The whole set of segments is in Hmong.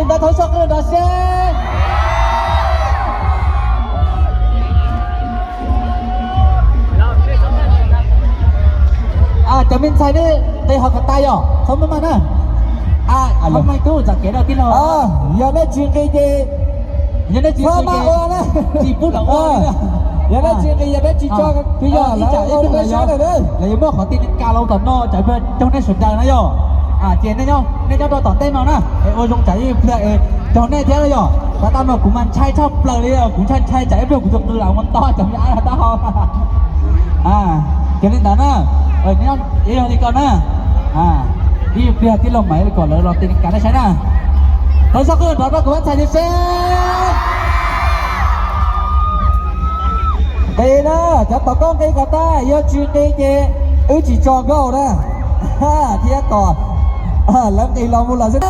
Thov soj qwj nrov seb. Cov me ntxhais nej nqis hauv ko tas yog txhob maj maj na. Txhob maj tub txom kev no tij laug. Yog nej tsis nqis ces yog nej tsis nqis ces tsis pub los ua. Yog nej tsis nqis yog nej tsis tso, twb yog ib tsam ib pliag los yog, los yog muaj qhov ti ni kas los tom no tsam ib pliag raug nej sawv daws na yog. Ces nej nyob rau tom ntej no na, es ua zoo tsam ib pliag es raug nej thiab na yog. Pas tau mas kuv mas ntshai tshaj plaws li, kuv ntshai ntshai tsam ib pliag kuv tus qw lam mus nto cov me ab no taub hau. Ces li ntawd na, yog li ko na, ib pliag tij laug mam li kom lawv los ti ni kas nej saib na. Thov soj qwj nrov rau kuv pab ntxhais seb. Nqis na, cov tom koj nqis kom tag, yog tsis nqis ces wb tsis tso nkauj na. Thiab kom lawv nqis los mus lawm xwb.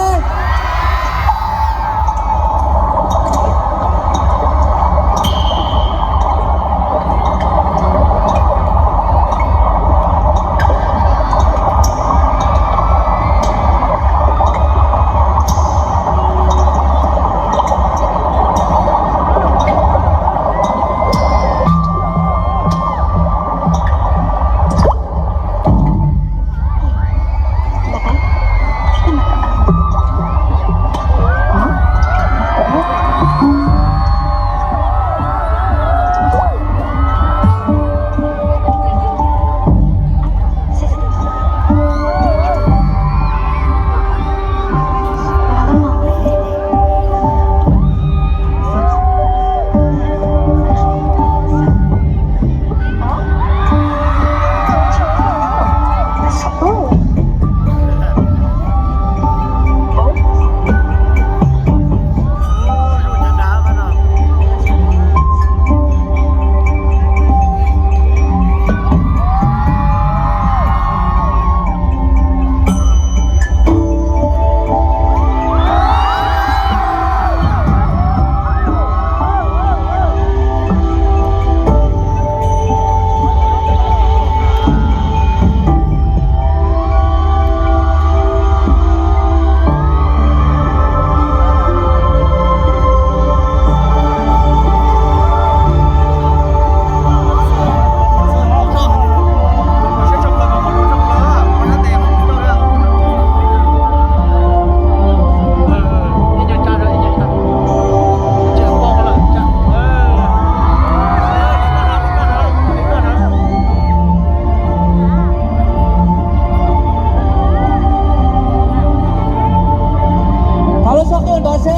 Thov lub soj qwj nrov seb.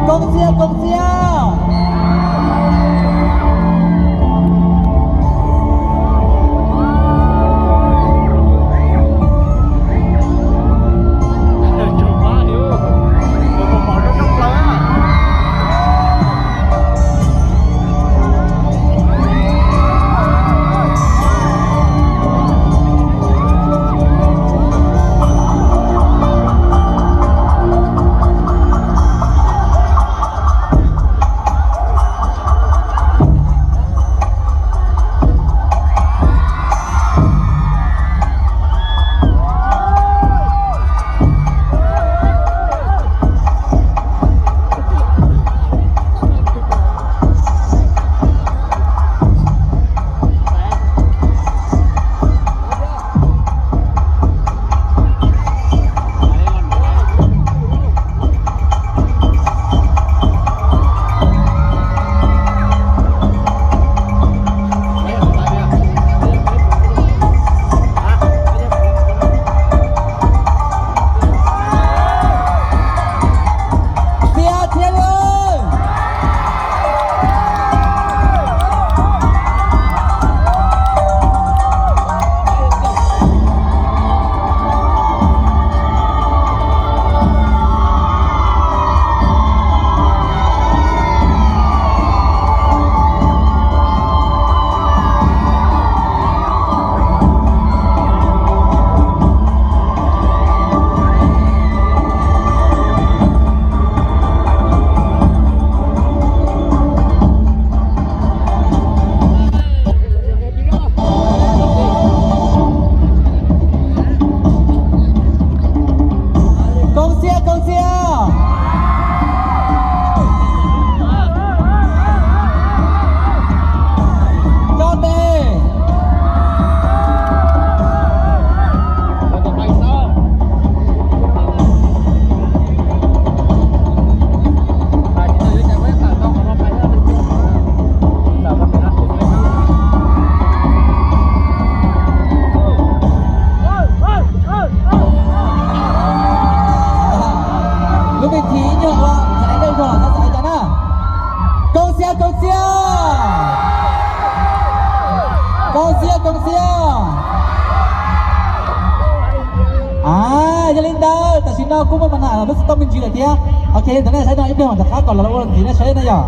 Koob txiab, koob txiab. Yog li ntawd tam sim no kuj muaj mas na lub xov tooj me ntsis lawm thiab. Ok, li ntawd nej saib no ib pliag mam rov qab kom los ua ntxiv nej saib na yog.